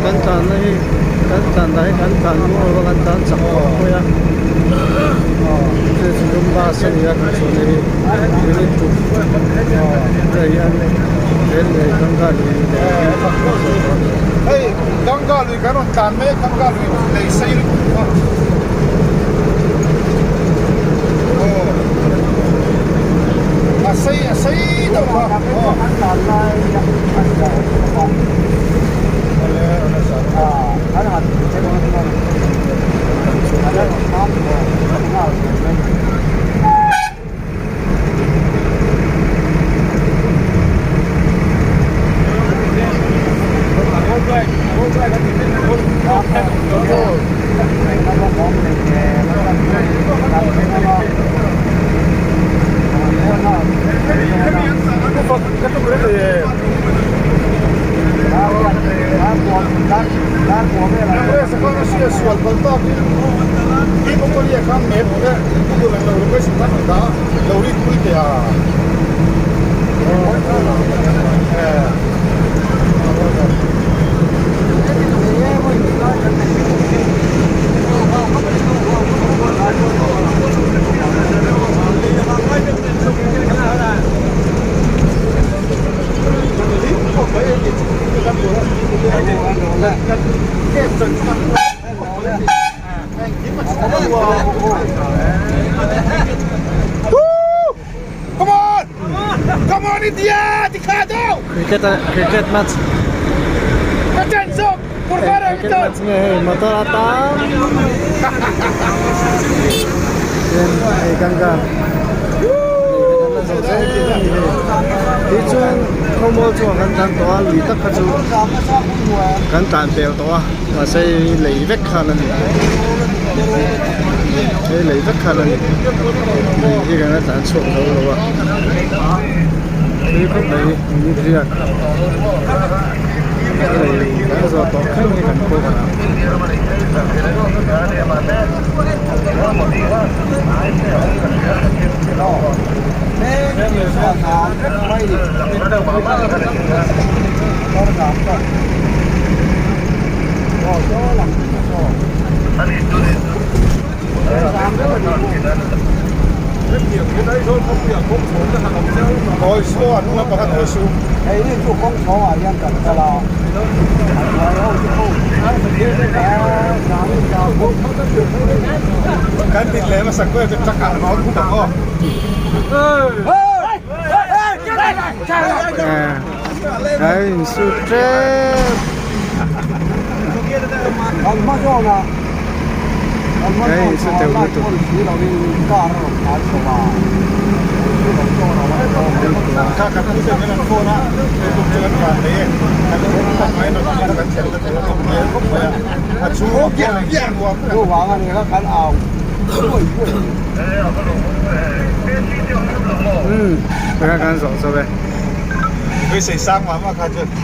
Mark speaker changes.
Speaker 1: Kan tlanna hi kan tlan dah hi kan tlan mual a kan tlan chak khawp mai a. Bus a ni a kan chhuahna hi unit tuk tunah hian he lei Ganga lui leh hi kan zawh tawh a ni.
Speaker 2: Hei Ganga lui kan rawn tlan mek Ganga lui lei sei lutuk kha aw a sei a sei deuh kha aw.
Speaker 1: Cricket cricket match cricket match nge hei motor a tam chuan hei ganga tichuan khawmual chungah kan tlan tawh a lui tak kha chu kan tlan pel tawh a mahse hei lei vek khan a ni hei lei vek khan a ni lui hi kan la tlan chhuak zo lo a thui khawp mai ni riak lei kan zawh tawh thleng hi kan cover ang. A insu tep a insu teuh lutuk. Umm kan zawh zawh e.